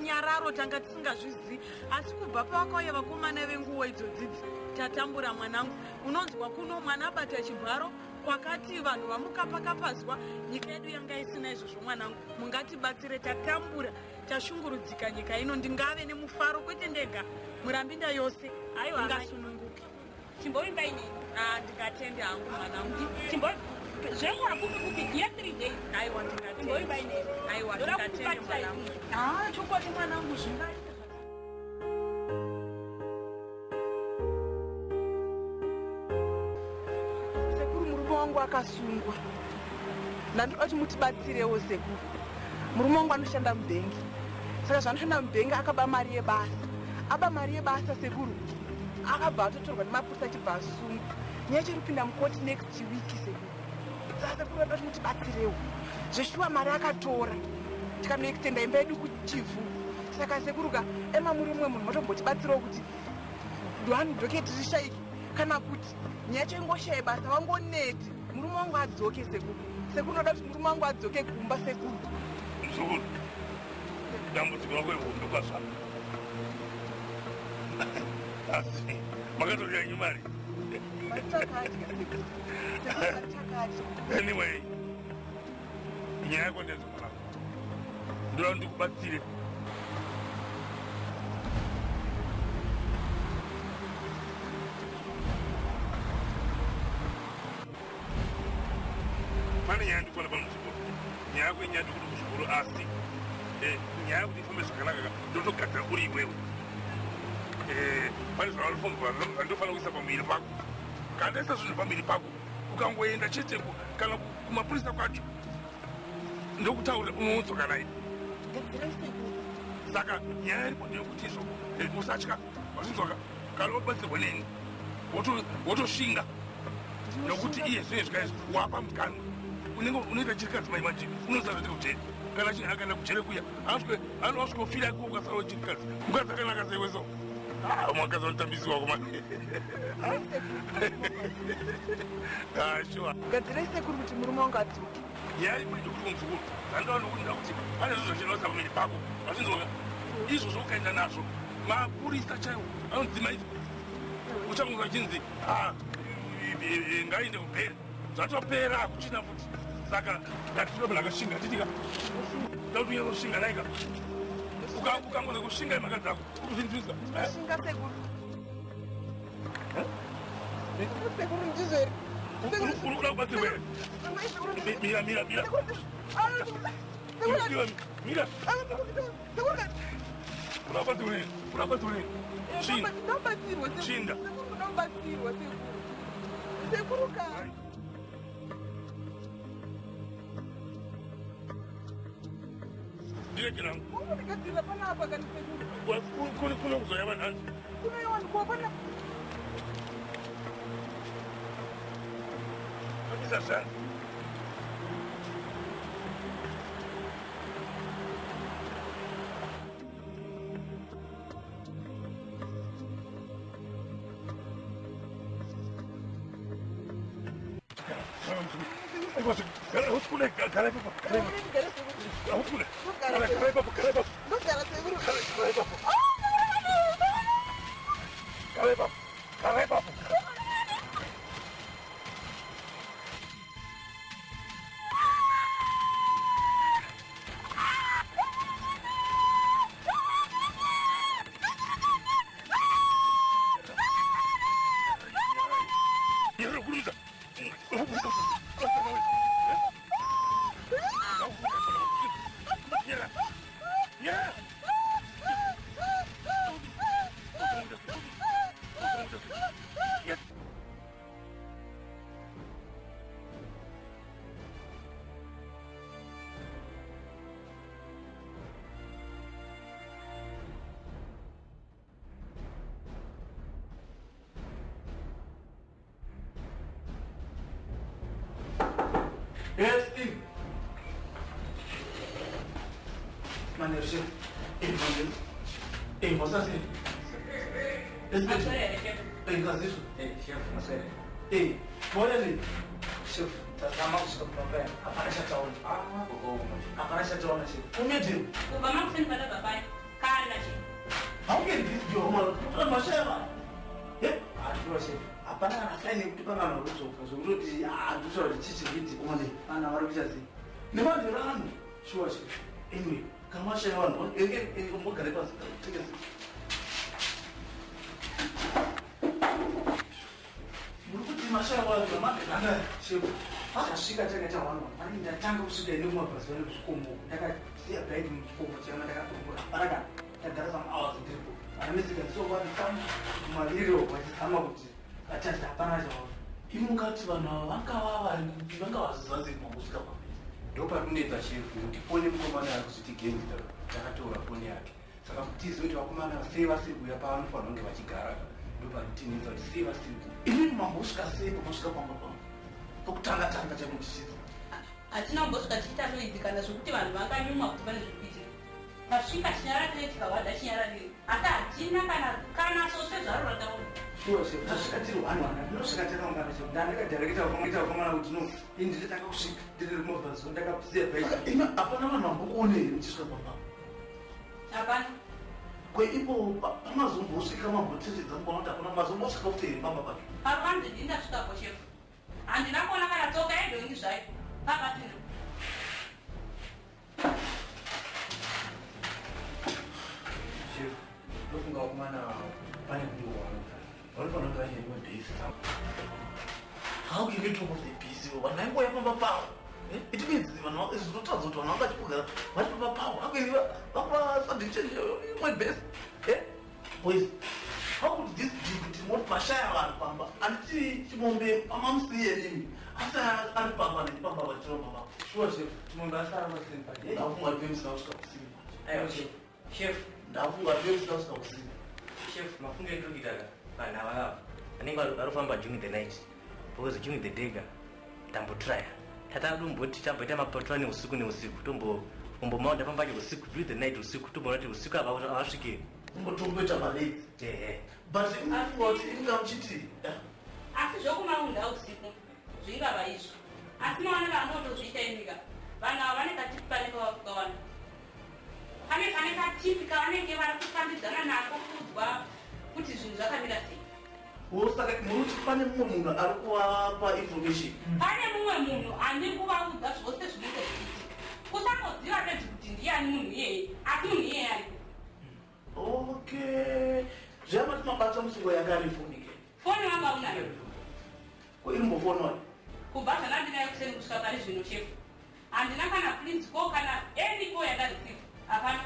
runyararo, tanga tisingazvizivi. Asi kubva pavakauya vakomana venguwo idzodzidzi, tatambura mwanangu. Unonzwa kuno mwana abata chibharo, kwakati vanhu vamuka pakapazwa. Nyika yedu yanga isina izvozvo mwanangu. Mungatibatsire, tatambura, tashungurudzika nyika ino. Ndingave nemufaro kwete ndega, Murambinda yose Aiwa, amai. ingasununguke. Chimbovimbai neni. Ah, ndingatende hangu mwanangu. Chimbo zvenguva kupi kupi ye 3 days. Aiwa, ndingatende. Chimbovimbai neni. Aiwa, Ndoda ndingatende kukubatsirai. mwanangu. Ah, chokwadi mwanangu, zvingaita. Sekuru, murume wangu akasungwa. Ndandoda kuti mutibatsirewo sekuru. Murume wangu anoshanda mubhengi, saka zvaanoshanda mubhengi akaba mari yebasa. Aba mari yebasa sekuru, akabva atotorwa nemapurisa achibva asungwa. Nyaya chiri kupinda mukoti next week sekuru. Saka sekuru, ndoda kuti mutibatsirewo. Zveshuwa mari akatora, tikanoextenda imba yedu kuChivhu. Saka sekuru ka, ema muri mumwe munhu motombotibatsirawo kuti one docket rishaike, kana kuti nyaya yacho ingoshaye basa, vangoneti murume wangu adzoke sekuru. Sekuru, ndoda kuti murume wangu adzoke kumba sekuru. Muzukuru, dambudziko rako ihombe kwazvako, asi makatodya henyu mari? Mari takadya sekuru. Sekuru, mari takadya. Anyway, nyaya yako ndedzo mwanangu, ndoda ndikubatsire. Pane nyaya ndikuona pano muzukuru. Nyaya yako inyaya ndikuti muzukuru, asi nyaya yekuti ifambe zvakanaka ka, ndotogadzira uri iwewe. Pane zvandinofanira kuisa pamuviri pako. Kana ndaisa zvinhu pamuviri pako, ukangoenda chete kana kumapurisa kwacho, ndokutaurira, unodzoka naye. Gadzirai sekuru. Saka nyaya iripo ndeyekuti izvo usatya, wazvinzwaka? Kana wabatsirwa neni, wotoshinga, nokuti iye zvine zvikaizvi wapa mukanwa, unenge unoita chirikadzi mai manje, unoziva zvoita kujeri. Kana akaenda kujere kuya, anosvikofira iko, ukasara wechirikadzi. Mukadzi akanaka seiwe so, mukadzi anotambisiwa kuma. Ah, sure. Gadzirai sekuru kuti murume wangu adzoke. Nyaya iripo ndekuti muzukuru, zvandoda nokuti ndakuti pane zvinhu zvachinoisa pamene pako, wazvinzwaka? Izvozvo ukaenda nazvo, mapurisa chaiwo anodzima izvo. Uchangonzwa chinzi, "Ah, ngainde kupera." Zvatopera, hakuchina futi. Saka ngatitobe munhu akashinga titika dauti unyatoshinga naika. Ukangoza kushinga imhaka dzako ukuzvinzwisa. Shinga sekuru. Sekuru, ndizvo here? Uri kuda kubatsirwa here? Amai, sekuru. Mira, mira, mira. Sekuru, ndizvo. Ah, sekuru. Mira, mira. Ah, sekuru, sekuru. Kuda kubatsirwa here? Kuda kubatsirwa here? Shinga. Ndinobatsirwa sekuru. Shinga. Sekuru, ndinobatsirwa sekuru. Sekuru ka. Ndiregerangu. Munondigadzirira panapa kani sekuru. Kuno kuzoya vanhu hanzi. Kunoyawanikwa pana. Kabisa zvanzi. Gara gara ipapo, gara ipapo. Ndigare sekuru. Hausikule. Gara gara ipapo, gara ipapo. Ndogara sekuru. Gara gara ipapo. Gara ipapo. Gara ipapo. Nyara kurumidza. Nyara. Nyara. Yes. Yes, Steve. Manheru chef. Manheru. Masasi. Maswera here chef? Ngazizvo. Chef, maswera. Maona nei? Chef, tazama kusvika kumapaya. Hapana chataona. Hapana chataona chef. Umedheni. Kubva makuseni padabva paya. Time yekuti pangana kudzoka zvekutoti handitaura kuti chii chiri kuitika. Komane. Vanhu vari kuita sei? Nevanhu vanhu. Shuwa chef. Anyway, kana mashaya vanhu, enge mugare pasi, take a seat. Muri kuti mashaya vanhu vamanhanga Chef, tasvika takaita one one. Mani ndatanga kusvika ine kumabhazi vane kuzvikomo. Ndakasiya bhaidi muchikomo chama ndakadongora. Hapana kana ndagara some hours ndiripo. Vana mesika ndisova some kumaviriro vachizama kuti vatarisa hapana chaona. Imi mungati vanhu ava vangava vari kupi, vangava vaziva mangosvika pamwe. Ndopatinetsa chef nekuti foni mukomana ari kuzviti gangster takatora foni yake. Saka kuti tizive kuti vakomana sei vasiri kuuya pavanofanira kunge vachigara ndoparitinetsa kuti sei vasiri kuuya. Imi mambosvika sei pamasvika pamba pavo? Pokutanga tanga chaipo muchichidza. Hatina kumbosvika tichiita noise kana zvekuti vanhu vanganyumwa kuti pane zviri kuitika. Tasvika chinyararire tikahwadha chinyararire. Asi hatina kana svosve zvaro rataona. Shuwa chef, tasvika tiri one one. Ndinosvika takaungana chef. Ndandakadhareketa vakomana kuti no, ini ndinotanga kusvika ndiri kumabhazi ndakasiya bhaidi. Imi hapana vanhu vambokuonei here muchisvika pamba? Hapana. Kweipo pamazombosvika mamboteredza mukaona kuti hapana mazombosvika futi here pamba pacho? Paruvanze ndini ndasvikapo chef. Handina kuona kana tsoka yedhongi zvayo. Papasina. Chef, ndofunga vakomana pane kungowana. Vanofanira kunge vachine imwe base. How can you talk of the base? Vanhu vaingouya pamba pavo. It means vanhu zvinotaridza kuti vanhu vanga vachigara vari pamba pavo. How can you vakuva sudden change imwe base? Boys, how could this be kuti moti mashaya vanhu pamba? Handiti Chimombe amamusiye nini? Asi ari pamba neni pamba vachiro pamba. Shuwa chef, Chimombe asara pasini pake. Ndafunga pemusina kusvika kusini. Aiwa chef. Chef. Ndafunga pemusina kusvika kusini. Chef, mafunge endiri kuita ka vanhu ava ava vanenge vari kufamba during the night because during the day ka tambotraya tatadomboti tamboita mapatrol neusiku neusiku tombomaunda pamba pacho usiku during the night usiku tomboona kuti usiku havasviki. Tomboita maraids. Ehe. But inofunga kuti inga muchiti Asi zvokumaunda usiku zvingava izvo. Asi maona vanotozviita imika. Vanhu ava vane katipi pane pavakawana. Pane pane katipi kavanenge vari kufambidzana nako kuudzwa kuti zvinhu zvakamira sei. Saka muri kuti pane mumwe munhu ari kuvapa information? Pane mumwe munhu ane kuvaudza zvose zvinenge zvichiitika. Kusangoziva bedzi kuti ndiani munhu iyeye, asi munhu iyeye ariko. Okay. Zviyamati mabata musungo yanga ari foni ke? Foni wanga unayo. Ko iri mbofonwa? Kubva zvandandinayo kuseni kusvika pari zvino chef. Handina kana please call kana any call yandareceive. Hapana.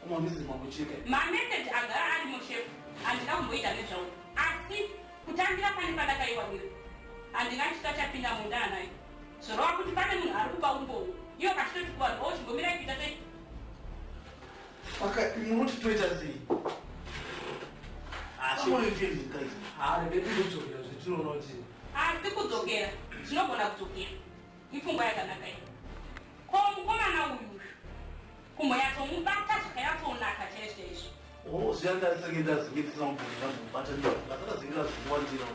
Kumamizi mambocheka. Mameseji agara arimo chef. Handina kumboita nezvawo. Asi kutangira pane pandakaiwanira. Handina chita chapinda munda nayo. Zvoreva kuti pane munhu ari kupa umbowo. Iyo kachitoti kuvanhu oh chimbomirai kuita sei? Saka munoti toita sei? Guys. Harebeki kudzokera zvetinoona kuti Asi kudzokera tinogona kudzokera. Ipfungwa yakanaka iyi. Ko mukomana uyu kumboyatsomubata zvakanyatsonaka chaizvo chaizvo. Oh, zviya ndasenge ndazinge ndisina kumbobata ndakazingera zvikuwandira.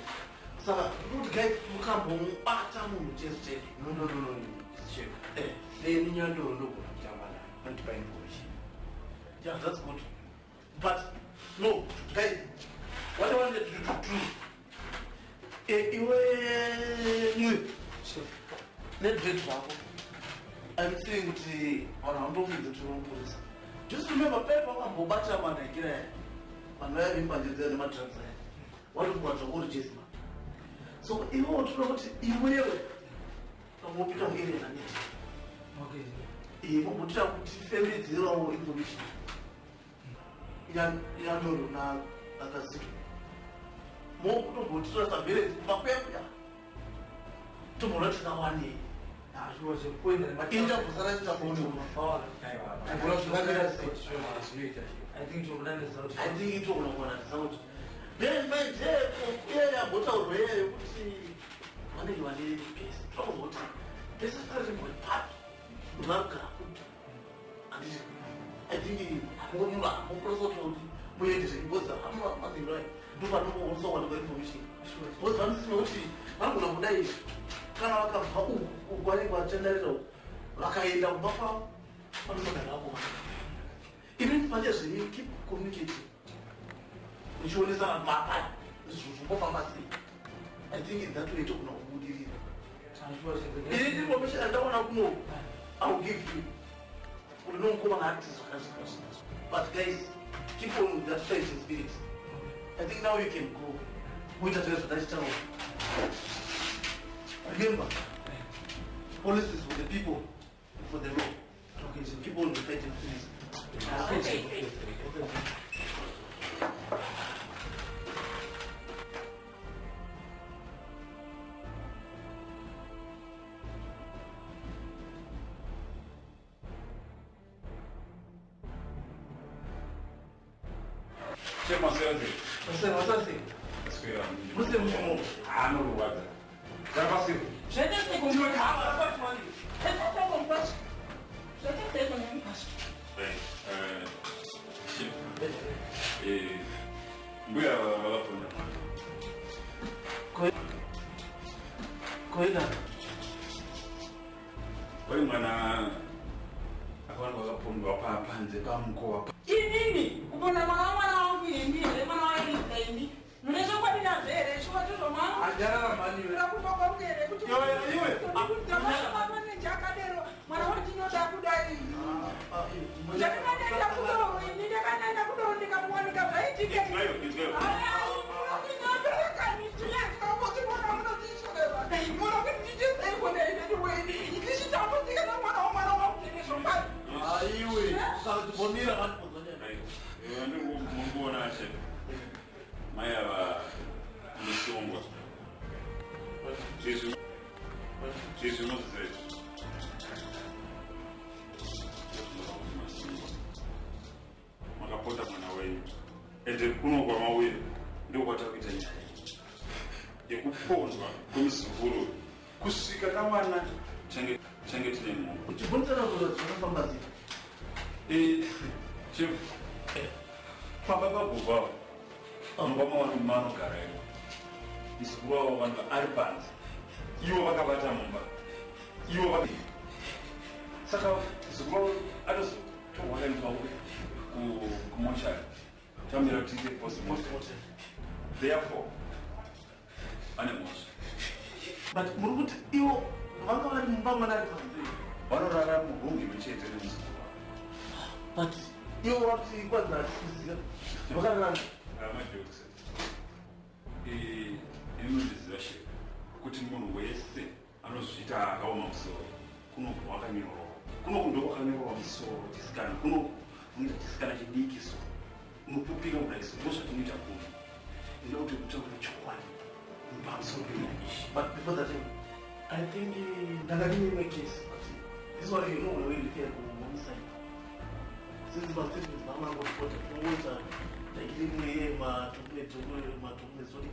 Saka kuti guys mukambomubata munhu chaizvo chaizvo. No, no, no, no, chef. Seni Nyandoro ndogona kutamba naye. Anotipa information. Yeah, that's good. But no, guys, what I wanted you to do, iwe mwe nedread rako, I'm seeing kuti vanhu vandofunza kuti vamupurisa. Just remember pepa vakambobata manhakira aya. Vanhu vaya vembanje dziya nemadrugs aya. Watofunga zvakuri jesima. So iwe utoda kuti iwewe pambopinda muarea naneti. Okay. Mombotira kuti femedzerawo information. Nyandoro nakazito. Mokutombotitora surveillance kubva kuya kuya. Tomboona tikawanei. Shuwa chef, kuenda Intabvusara chitakuone. Aiwa, Zvakamira sei? Zvinoita chef. I think tokudanisa kuti I think itogona kuwananisa kuti then maite iye yambotaurwa iye yekuti vanenge vane base. Tinokuziva kuti base arimbori papi kuti vari kugara kupi. Handiti I think mukwanisa kuti muende zvenyu because hamuna maziro aya ndopanokwanisa kuwanikwa information. Because vanosina kuti vanogona kudai izvi kana vakabva uku uku vanenge vachendarira uku vakaenda kumba kwavo vanosangana vakomana. Even panje zvenyu keep communicating muchionesana mapaya zvinhu zvimbofamba sei. I think in that way togona kubudirira. Ini information andaona kuno, I will give you. Kuti nomukomana artist zvakazvika. But guys, keep on with that fighting spirit. I think now you can go. Kuita zvese zvatachitaura. Remember, police is for the people, for the law. Okay, so keep on the fighting spirit. Okay. Okay. Mbuya vakaponda mwana. Koida. Oi mwana akawanikwa akapondwa panze pamukova. Inini kupona mwana wamwana wangu ini here mwana waEliza ini mune chokwadi nazvo here chikwatizvo mwangu Anyarara mhani iwe. kuda kufa kwangu here kuti Iwe, iwe. maneja akadero mwana wandinoda kudai ndakanaenda kudoro ini ndakanaenda kudoro ndikamuwanika zvaitika Izwayo, izwayo. Aiwe, saka timbomira mani pozonyanya. Ndiri chef. Mai ava musungwa. Izvi unozviziva izvi. Masungwa. Makapota mwana wenyu. Ende kuno kwamauya ndokwatakuita nyaya yekupondwa kwemuzukuru kusvika tawana change tine mhomho. Tibvunzana kuti zvinofamba sei. Chef, pamba pagogo avo mumba mavanogara ivo muzukuru wavo vanhu ari panze ivo vakavata mumba ivo saka muzukuru wavo atozotorwa akaendeswa kumochari tamira kuti tiite postmortem. Therefore ane mhosva. But muri kuti ivo vanga vari mumba mwana ari panze. Vanorara murumu imwe chete nemuzukuru wavo. But ivo vari kwanzi hatisi kuziva. Vakarara. Amajokes. Inondiziva chef kuti munhu wese anozviita akaoma musoro kuno wakanyorova kuno ndo kwakanyorova musoro chisikana kuno unoita chisikana chidiki so unopupika kudai so ndo zvatinoita kuno. Inoda kuti kutaura chokwadi pamusoro penyaya iyi. But before that, I think ndakadini imwe case, but this one you know we refer to homicide. Since my statements vamangoripota tinongoita like rimwe madocument odi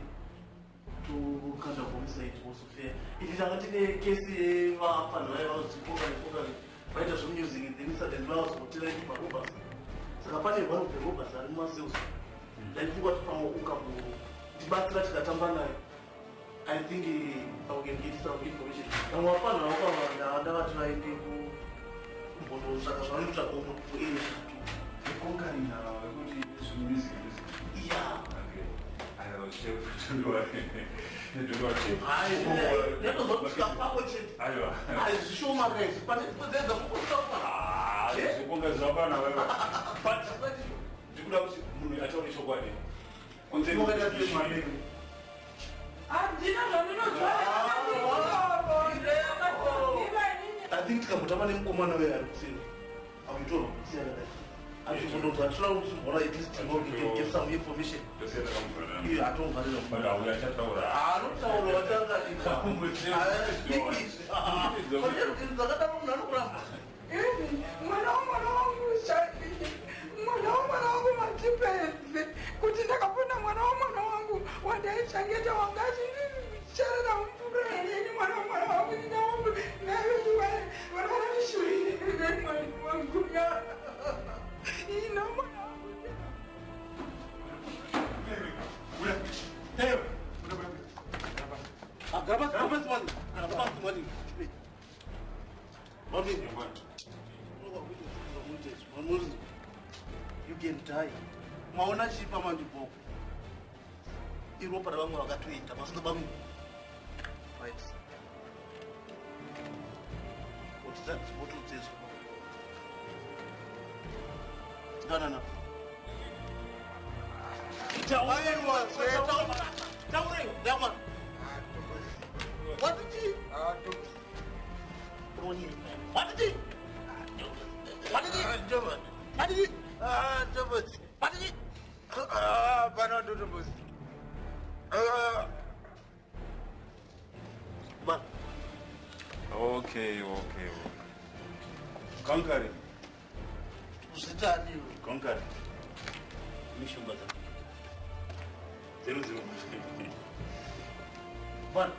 tokanda homicide also fair. Ini tanga tine kesi yevafanhu vaya vanozvipoka nepoka vaita zvemusic then suddenly vazopotera into marobbers. Saka pane one of the robbers ari mumacells. Ndaifunga kuti pamwe ukambotibatsira tikatamba naye. I think I can get some information. Vamwe vafanhu vakawanda ndavati vaende kumbonotsvaka zvavanotsvaka umwe kuarea zvatu. Yekonkarina vekuti zvemusic music. Yeah. Okay. Aiwa chef, don't worry. Don't worry chef. Ndinotozwa kusvika pako chete. Aiwa. Hai zvishoma kaizvi pane dzedza kukosvika kwana. Ah, zvikonga zvapana wewe. But ndikuda kuti munhu ataure chokwadi. Kunze Ungaita sei mwana? Handina zvandinoziva. I think tikambotamba nemukomana uyo ari kuseri akuitorwa kusiyana naye atimbondoza tinoda kuti timboona at least you know, we can get some information. Tosiya takamuvharira. Iyo atomuvharira. But auya achataura. Anotaura watanga munhu anokuramba. Mwana wamwana wangu mwana wamwana wangu matipedze kuti ndakapona mwana wamwana wangu wandaichengeta wanga achindicherera mvura here ini mwana wamwana wangu ndinavanondishurire mwana wangu ino mwana wangu. You can die. Maona chipa mandiboko. Iropa ravamwe vakatoenda masinga bamwe. Right. What is No, no, no. What did you? What did you? What did you? What did you? What did you? Okay, okay. Conquering. Conquering. Mishonga za. 00. One.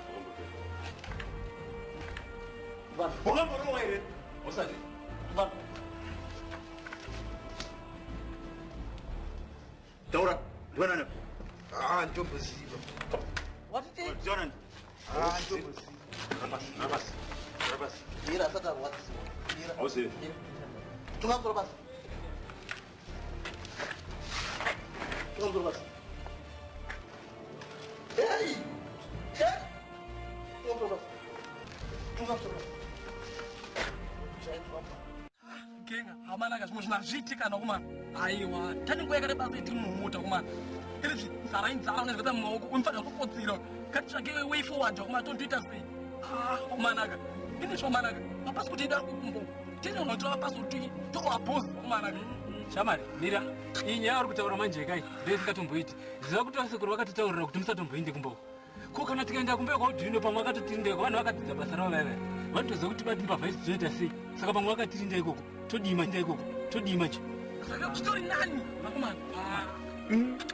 One. Wakamborowa here? Usati. One. Taura, ndiwanani? Ah, ndomboziva. What did you? Ndiwanani? Ah, ndomboziva. Rabasi, rabasi. Rabasi. Mira asati arwadziwa. Mira. Hauzivi. Tunga musoro basi. Tunga musoro basi. Hey! Hey! Tunga musoro basi. Tunga musoro basi. Genga, hamanaka zvimwe zvinhu hazviitika nakumana. Aiwa, tani nguva yakareba sei tiri mumota kumana. Iri nzara inzara unezvakaita mumaoko, unofanira kukotsira. Katitsvage way forward kumana tondoita sei? Ah, kumanaka. Ine zvamanaka. Mapasipoti edu ari kukumbo. Tine unotora mapasipoti tokuabhozi kumanaka. Shamari, mira, iyi nyaya uri kutaura manje kai, ndoisingatomboiti. Ziva kuti vasekuru vakatitaurira kuti musatomboinde kumba. Ko kana tikaenda kumba kwaudhino pamwe vakatotirinda vanhu vakadzidza basa ravo vaya. Vanotoziva kuti bati mbavha idzi dzinoita sei. Saka pamwe vakatirinda ikoko, todima nda ikoko, todima che. Saka zvitori nani vakomana?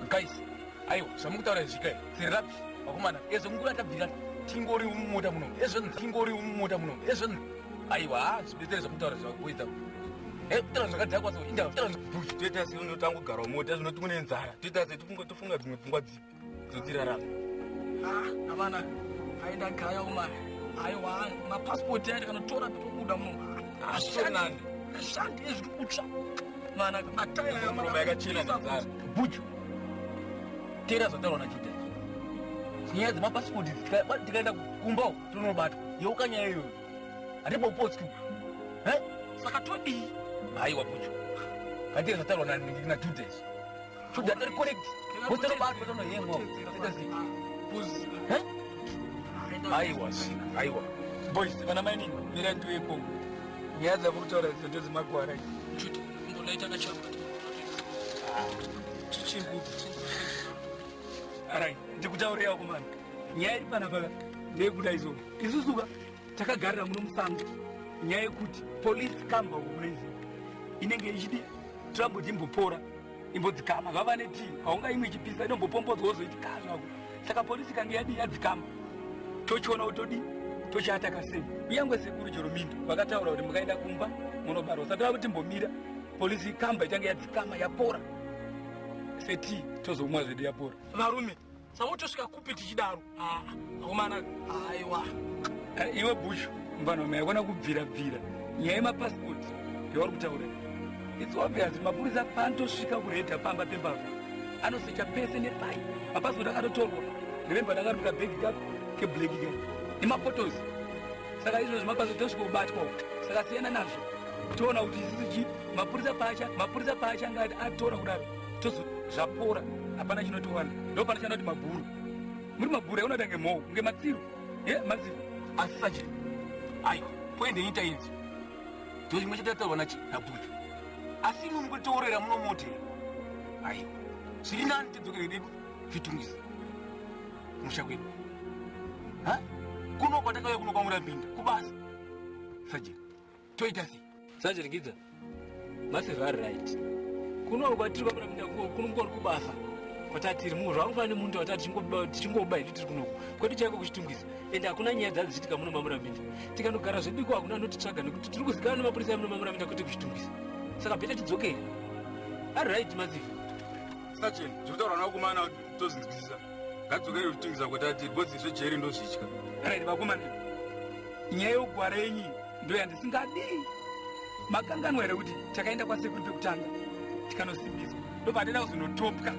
Guys, aiwa, zvamukutaura izvi kai, dzirapi vakomana, ezvo nguva tabvira tingori mumota muno, ezvo tingori mumota muno, ezvo aiwa, zvibetsere zvamukutaura zvakuita. Kutaura zvakadhakwa so, inda kutaura bush, toita sei unotangogara mumota zvinoti kune nzara, toita sei tofunga dzimwe pfungwa dzipi dzotirarama. Ah, avana, aenda gaya kumana. Aiwa, mapasipoti aya tikanotora tobuda muno. Hazvitori Ashandi ezviri kutsva. Mana mataira Muroma yakachena nenzara. Buju. Tera zvataurwa naJudha. Nyaya dzemapasipoti idzi tikaenda kumba uko tonobatwa. Yeuka nyaya iyoyo. Hatimbopotyi. Saka todii? Aiwa Buju. Ngatire zvataurwa naJudha izvi. Judha tori correct. Tonobatwa tonohemwa. Toita sei? Aiwa, aiwa. Boys, vana mainini, mira ndiwepo. Nyaya dzamuri kutaura idzo ndedzemagwara idzi. Judha, imbolaita kachamba. Chichiri. Alright, ndikutaurira kumana. Nyaya iri panapa ndeyekuda izvo. Isusu ka takagarira muno musango. Nyaya yekuti police kamba uko munoiziva. Inenge ichidi toramboti imbopora, imbodzikama. Vava netii, haunga imwe ichipisa inombopombodzwa wozoiti kaa zvako. Saka polisi kange yadii yadzikama. Tochiona kuti todii, tochiataka sei. Uyangwe sekuru Joromindo vakataura kuti mukaenda kumba munobarwa. Saka toda kuti timbomira polisi kamba ichange yadzikama yapora. Seti tozomwa zvedu yapora. Varume, samotosvika kupi tichidaro? Ah, vakomana, aiwa. Iwe Bushu, mfana wamai yakona kubvira bvira. Nyaya yemapasipoti yauri kutaura. It's obvious mapurisa panotosvika kuredha pamba pembavha. Anosecha pese nepai. Mapasipoti akatotorwa. Remember ndakaruka bhegi kako keblack ka. Nemafotos. Saka izvozvo mapasipoti tosvika kubatwa. Saka siyana nazvo. Toona kuti isusu chi mapurisa pacha, mapurisa pacha anga atora kudaro. Tozo zvapora. Hapana chinotiwana. Ndopana chanoti mabhuru. Muri mabhuru yaona tange mhou, kunge matsiru. Matsiru. Asi saje. Aiwa, poende ita idzi. Ndochimwe chatataurwa nachi naBuju. Asi imwe mukutorera muno mota. Aiwa. Zviri nani tidzokere dedu Chitungwiza. Musha kwedu. Ha? Kuno kwatakauya kuno kwaMurambinda kubasa. Saje. Toita sei? Saje Ngidza. Massive ari right. Kuno kwatiri kwaMurambinda kuno kuri kubasa. Kwatatiri munhu zvaanofanira nemuntu watati tichingoba hedu tiri kunoku. Kwedu chaiko kuChitungwiza. Ende hakuna nyaya dzadzichiitika muno maMurambinda. Tikanogara zvedu iko hakuna anotitsvaga nekuti tiri kuzikanwa nemapurisa emuno maMurambinda kwete kuChitungwiza. Saka bheta tidzokere. Ari right Massive. Sergeant, zvekutaurwa nakumana tozinzwisisa. Ngatidzokere kuChitungwiza kwatatiri, because zvejeri ndozvitya. Right, vakomana. Nyaya yekugwara yenyu ndo yandisingadii. Makanganwa here kuti takaenda kwasekuru pekutanga tikanosimbiswa. Ndobva taenda kuzonotopwa.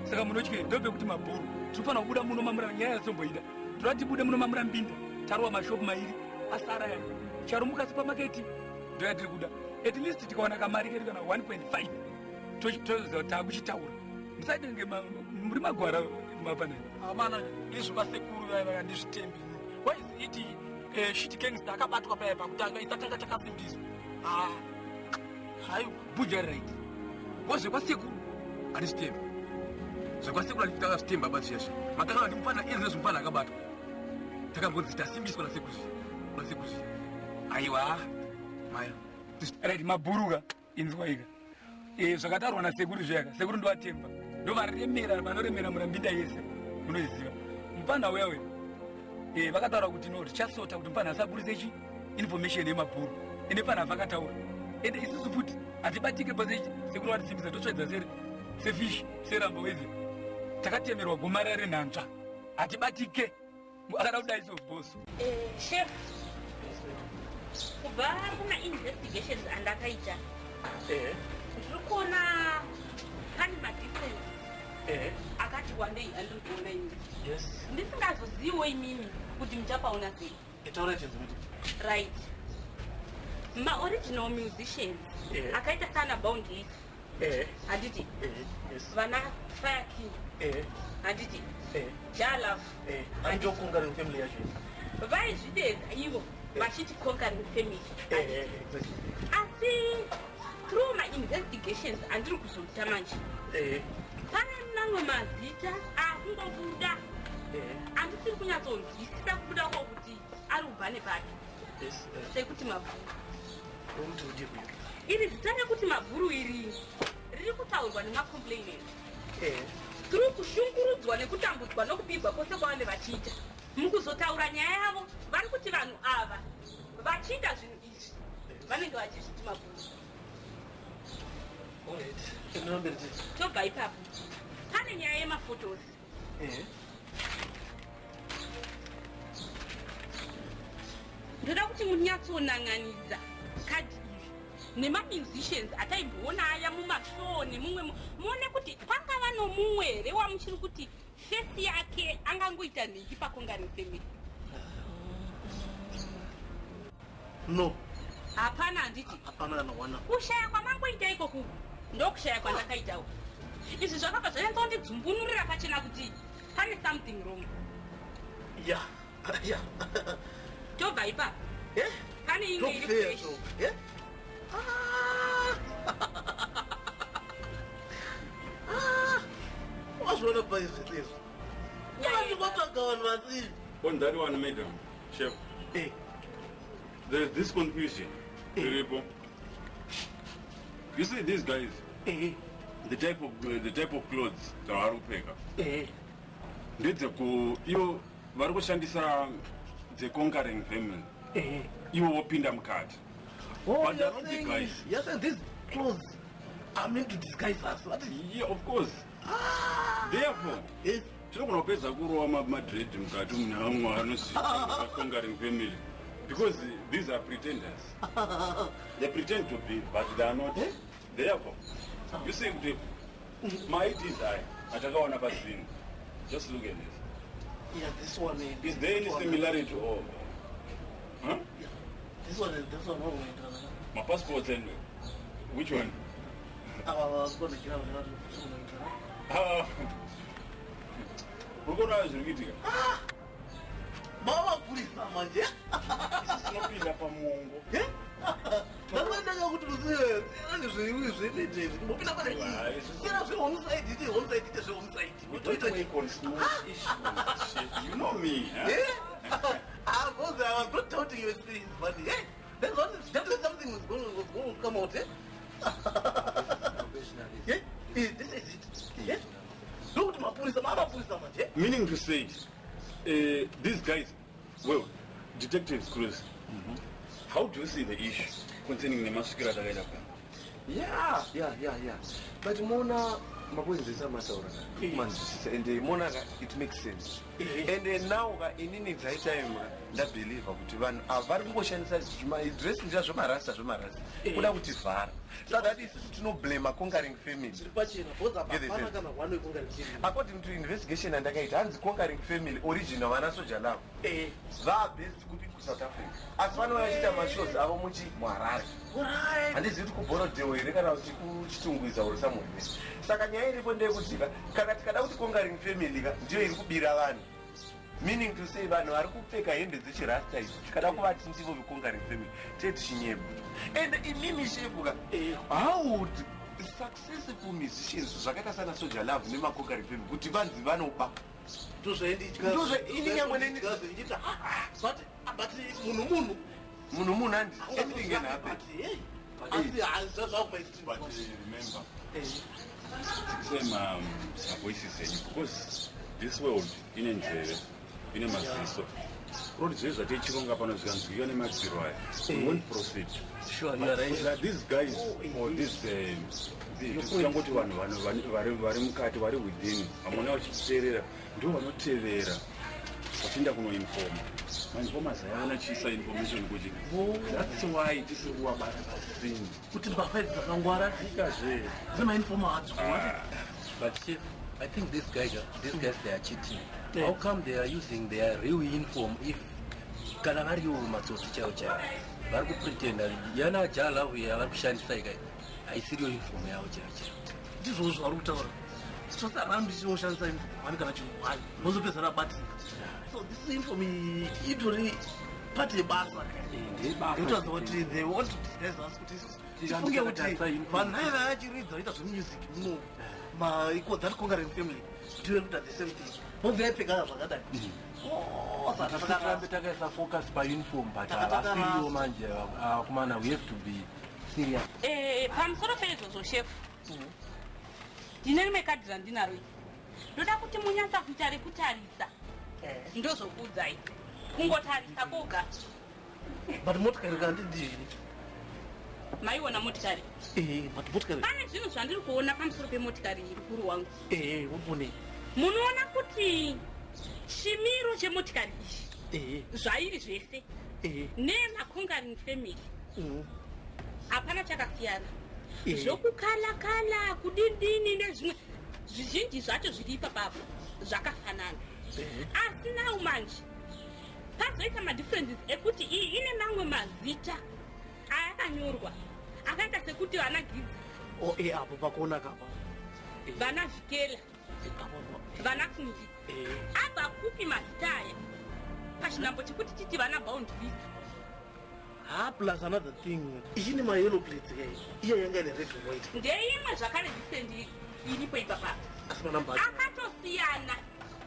Saka munotyei ndopekuti mabhuru. Tinofanira kubuda muno mamura nyaya yasomboida. Toda tibude muno maMurambinda, tarova mashopu mairi asara yaya. Charumuka supermarket ndoyatiri kuda. At least tikawana kamari kedu kana 1.5, toziva kuti taakuchitaura. Musaite kunge muri magwara mafanani. Amana, izvo vasekuru vaya vaya ndizvitembi. Why is it shit gangster akabatwa paya pakutanga, isatanga takasimbiswa? Ah, hayo bhuja right wazvekwasekuru handizvitembi, zvekwasekuru handitanga zvitemba ba zviya zviya makanga ndimufana izvo zvimufana akabatwa, takambonzi tasimbiswa nasekuru zviya, nasekuru zviya. Aiwa maya. Right, mabhuruka inzwaika. Zvakataurwa nasekuru zviyaka, sekuru ndovatemba, ndovaremera, vanoremera Murambinda yese munoiziva. Mupana uya uya, vakataura kuti no, tichasota kuti mupana asaburise chi information yemabhuru. Ende pana vakataura, ende isusu futi hatibatike pase. Sekuru vatisimbisa, totsvaidza sere sefishi seramba wezi takatemerwa gomarara renhanzva, hatibatike. Akada kudai so, boss. Chef, kubva kuma investigations andakaita, ndiri kuona pane madifference akati wandei andiri kuona inini, ndisingazoziviwo imimi kuti muchapaona sei. Itaura chinzi kuti. Right, maoriginal musicians akaita sana Boundless, handiti? Vana Fire King, handiti? Jalaf. Anditoconquering family yacho. Vaizvidedza ivo vachiti conquering family, asi through mainvestigations andiri kuzoita manje, pane mamwe mazita akungobuda andisiri kunyatsonzwisisa kubuda ko kuti ari kubva nepapi, sekuti Mabhuru. Rokuti udii kuyo? Iri zita rekuti Mabhuru iri riri kutaurwa nemacomplainant through kushungurudzwa nekutambudzwa nokubigwa kwose kwavange vachiita. Mukuzotaura nyaya yavo, vari kuti vanhu ava vachiita zvinhu izvi vanenge vachizviti Mabhuru. Alright, enderera mberi. Tobva ipapo, pane nyaya yemaphotos. Ndoda kuti munyatsonan'anidza kadhi iri nemamusicians ataimboona aya mumashow nemumwe, muone kuti pangava nomumwe here wamuchiri kuti face yake angangoita nhingi paconquering family. No. Hapana, handiti? Hapana kana wana. Kushaya kwamangoita ikoku ndokushaya kwandakaitawo. Izvi zvakabva zvanyatsondidzvumbunurira pachena kuti pane something wrong. Ya. Tobva ipapo, pane imwe iri Ndokufair fresh. so. Eh? Ah. Wazviona pa izvi izvi. Ndinotsvaga vanhu vasiri. On that one, madam, chef, there's this confusion. Iripo. You see, these guys, the type of clothes dzavari kupfeka ndedzeku ivo vari kushandisa dzeconquering family, ivo vopinda mukati. Oh, But they're you're not the saying, guys. you're saying these clothes are meant to disguise us. What is Yeah, of course. Therefore, tinogona kupedza kurova madread mukati mune vamwe vanozviconquering family, because these are pretenders. They pretend to be, but they are not. Therefore, you see kuti maIDs aya atakaona pascene, just look at this. Yeah, this one. Is there any this one. similarity or, huh? This one and this one, what we Mapassports and which one? Ava vakonekera vana. Ah, uri kuona zviri kuitika? Mavapurisa manje. Isu tinopinda pamuongo. Ndakandaka kuti lusiyana zveiwi zvinoita izvi. Kumbopinda pane siyana zvehomicide, ite homicide, ite zvehomicide. We don't work on small issues, Chef. You know me, huh? Ah, because I was not doubting your experience, but hey, there's one, definitely something was going to come out, eh? Yeah? This is it. Yeah? Look, mapurisa, mapurisa manje. Meaning to say, these guys, well, Detectives Cruz, how do you see the issue concerning nemasvikiro atakaita pano? Yeah. But mona Mapoints ese amataura ka kumanzwisisa, ende monaka it makes sense. Ende now ka, inini dzaitime ka, ndabhelievha kuti vanhu ava vari kungoshandisa dress nja zvemarasta, zvemarasta, kuda kutivhara, so that isusu tinoblama Conquering Family. Zviri pachena because apa Get the hapana sense. kana one weConquering Family. According to investigation yandakaita, hanzi Conquering Family original vana Soul Jah Love vabased kupi? KuSouth Africa, asi vanova vachiita mashows avo muchi muHarare. Handizivi kuti kuBorrowdale here kana kuti kuChitungwiza or somewhere there. Saka nyaya iripo ndeyekuti ka, kana tikada kuti Conquering Family ka ndiyo iri kubira vanhu, meaning to say vanhu vari kupfeka hembe dzechirasta idzi, tikada kuvati ndivo veConquering Family, tee tichinyeba. And imimi shefu ka, how would successful musicians zvakaita sana Soul Jah Love nemaConquering Family kuti vanzi vanoba? Ndozvainditya. Ini nyangwe neni- But munhu munhu. Munhu munhu, handi anything can happen. Asi hazvazvakumaitiri. But remember, dzikisai mavoices enyu, because this world ine nzeve, ine maziso. Kuroti zvee zvatichironga pano zvikanzwika nemadziro aya, we won't proceed. Sure, you are right. But these guys or these tichangoti vanhu vari mukati, vari within, vamwe vachiteerera, ndo vanotevera vachienda kunoinfoma mainformers aya, vanochiisa information kuti that's why tisiri kuvabata pasini. Kuti mbavha idzi dzakangwara. Ikazve. Dzemainfoma adzo. But chief, I think these guys, they are cheating. How come they are using their real uniform if kana variwo matsotsi chaiwo chaiwo vari kupretenda? Yana Jah Love yavari kushandisa ika haisiriyo uniform yavo chaiyo chaiyo. Ndizvozvo vari kutaura, tosarambi tinoshandisa uniform one kana chinhu one, mozopedzana abatika. So this uniform iyi itori part yebasa, inotaridza kuti they want to disguise us kuti tifunge kuti vanhu nai vavachiridza vaita zvemusic muno maiko, that Conquering Family, ndive kuita the same thing, mobva yaipfeka zvakadai. Oh, saka Tirambe takaisa focus pauniform, but havasiriyo manje akomana. We have to be serious. Pamusoro peizvozvo, shefu, ndine rimwe kadhi randinaro iri, ndoda kuti munyatsa kuita rekutarisa, ndozokuudzai, kungotarisa koga. But motikari kandidini? Maiona motikari? But motikari. Pane zvinhu zvandiri kuona pamusoro pemotikari iyi, mukuru wangu. Umbonei? Munoona kuti chimiro chemotikari iyi, zvairi zvese nemaConquering Family, hapana chakasiyana. Zvokukala-kala kudindini nezvimwe zvizhinji zvacho zviri ipapapo zvakafanana. Asi nawo manje pazoita madifferences ekuti iyi ine mamwe mazita ayakanyorwa akaita sekuti vana Gidzi. O apo pakuona kapa. Vana Zvikela, vana Kungi, abva kupi mazita aya pachinhambo chekuti titi vana Bound Visa? Ha, plus another thing, ichine mayellow plates kai, iye yanga ine red and white. Ndeimwe zvakare different iripo ipapapo. Asi manamba acho Akatosiyana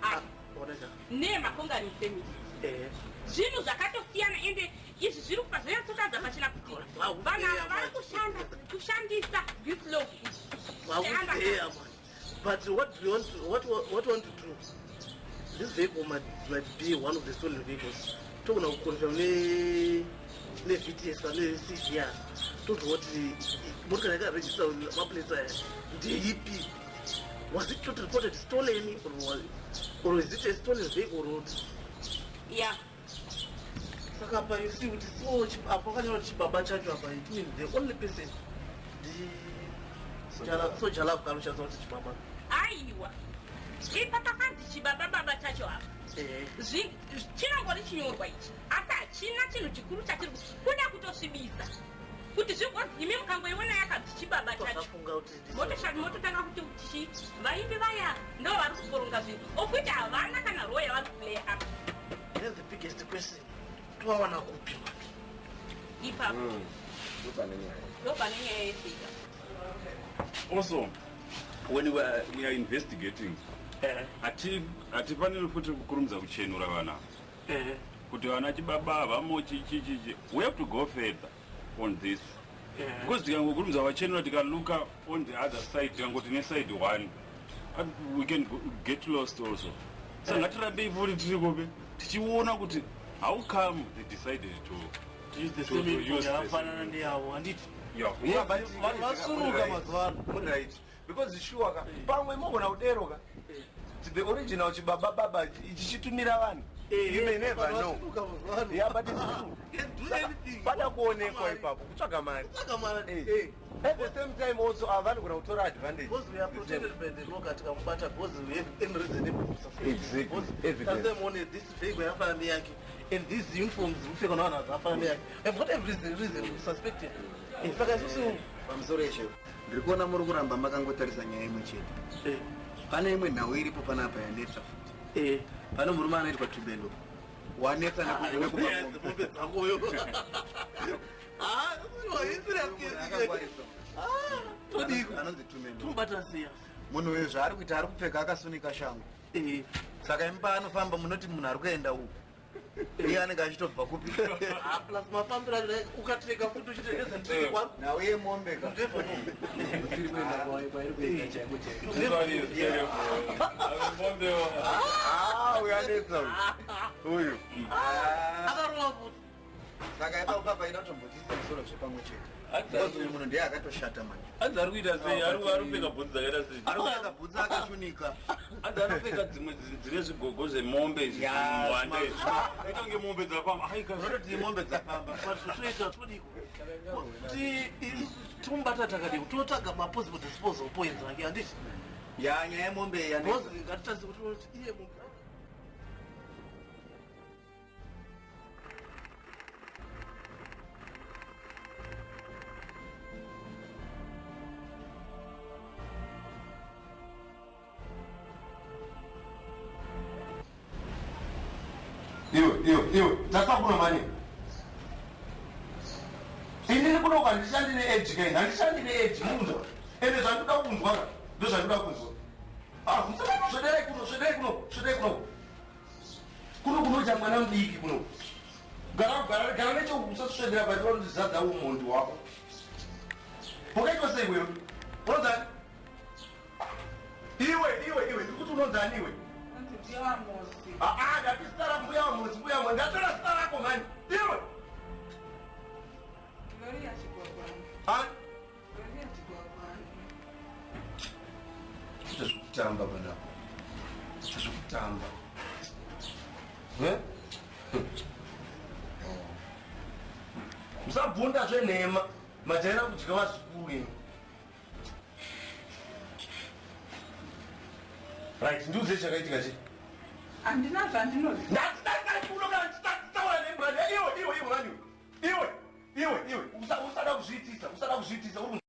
aya ona cha. nemaConquering Family. Zvinhu zvakatosiyana, ende izvi zviri kubva zvanyatsotaridza pachena kuti vanhu ava vari kushandisa this law. Vakuzeya man. But what do you want to, what we want to do, this vehicle might be one of the stolen vehicles. Togona kuconfirm neVTS kana neCVR, tozwa kuti motikari yakaregister maplates aya ndeipi. Was it not reported stolen or is it a stolen vehicle or not? Yeah. Saka pa you see kuti so apa pakanyora kuti chibaba chacho apa, it means the only person ndi Soul Jah Love kanoshandisa kuti chibaba. Aiwa, ipa pakanzi chibaba baba chacho apa, chinongori chinyorwa ichi, asi hachina chinhu chikuru chatiri kuda kutosvibisa kuti zvigonzi imi mukangoiona yakanzi chibaba chacho, Takafunga kuti mototanga kuti chi vaimbi vaya ndo vari kuporonga zvinhu, okuti havana kana role yavari kuplaya apa. Then the biggest question, tovawana kupi manje? Ipapo Ndopane nyaya. Ndo pane nyaya yesika. Also, when we are investigating, hatifaniri futi kukurumidza kuchenura vana kuti vana chibaba vamo chichichichi. We have to go further on this, because tikangokurumidza vachenura, tikalooka on the other side, tikangoti neside one, we can get lost also. Saka ngatirambei futi tirikope tichiona kuti how come they decided to use the to same use uniform the yakafanana same. neyavo, handiti? Yeah. Vanhu vasuruka mazuva ano. Muri right. Because sure ka, pamwe mogona kudero ka. The original chibaba baba ichichitumira vanhu. You may never know. Yeah, but it's true. Pada kuonekwa ipapo kutsvaga mari. Kutsvaga mari. At the same time also avanogona kutora advantage. Because we are protected by the law tikamubata because we have any reasonable suspicion. Exactly. Evidence. Tasemuone this vehicle yafana neyake and these uniforms dzirikupfekwa navanhu ava dzafana neyake. We've got every reason to suspect him. Saka isusu Pamusoro yeshe, ndiri kuona muri kuramba makangotarisa nyaya imwe chete. Pane imwe nhau iripo panapa yanetsa futi. Pane murume anoitwa Tubelo wanetsa mombe dzakoyo. Anonzi Tumelo. Tomubata sei? Munhu uyu zvaari kuita, ari kupfeka akasunika shangu. Saka imi paanofamba munoti munhu ari kuenda uku, iye anenge achitobva kupi? Plus mafambiro acho, ukatreka futi uchitengesa nditreke kwari. Nhau yemombe ka. Ah, uyu anetsa uyu. Uyu. Akarova futi. Saka ipapo papa ida kutombotisa musoro zvepamwe chete, because uyu munhu ndiye akatoshata manje. Anzi ari kuita sei? Ari kupfeka bhutsu dzakaita sei? Ari kupfeka bhutsu akashunika. Anzi anopfeka dzimwe dzine zvigogo zvemombe izvi, wande izvi. Ita kunge mombe dzafamba. Aika. Unototi mombe dzafamba. Toita todiko kuti tomubata takadiko, totsvaga mapossible disposal points ake, handiti? Ya, nyaya yemombe yanetsa. Because ngatitarise kuti iye mombe. Iwe, iwe, iwe, tasa kuno mani. Inini kuno handishandi neage kaini, handishandi neage, munzwa. Ende zvandinoda kunzwa ka, ndozvandinoda kunzwa. Ah, musada, svedai kuno, svedai kuno, svedai kuno. Kuno kunoita mwana mudiki kuno. Gara, gara, gara neche, usasvedera pati vanondizadza umhondi hwako. Wakaitwa sei iwewe? Unonzani? Iwe, iwe, iwe, ndikuti unonzani iwe? Ah, ah, ndati zita rako mbuya waMosi, mbuya waMosi, ndatora zita rako mani. Iwe. Gloria Chigwagwani. Ah, Gloria Chigwagwani. Kuita zvekutamba panapa. Kuita zvekutamba. Eh? Musabvunda zvenhema. Majaira kudya vazukuru imi. Right, ndiudze chakaitika chii? Handina zvandinoziva. Ndati kuno kana nditaura nembrand. Iwe, iwe, iwe, mani. Iwe, iwe, iwe. Usada kuzviitisa, usada kuzviitisa. Uri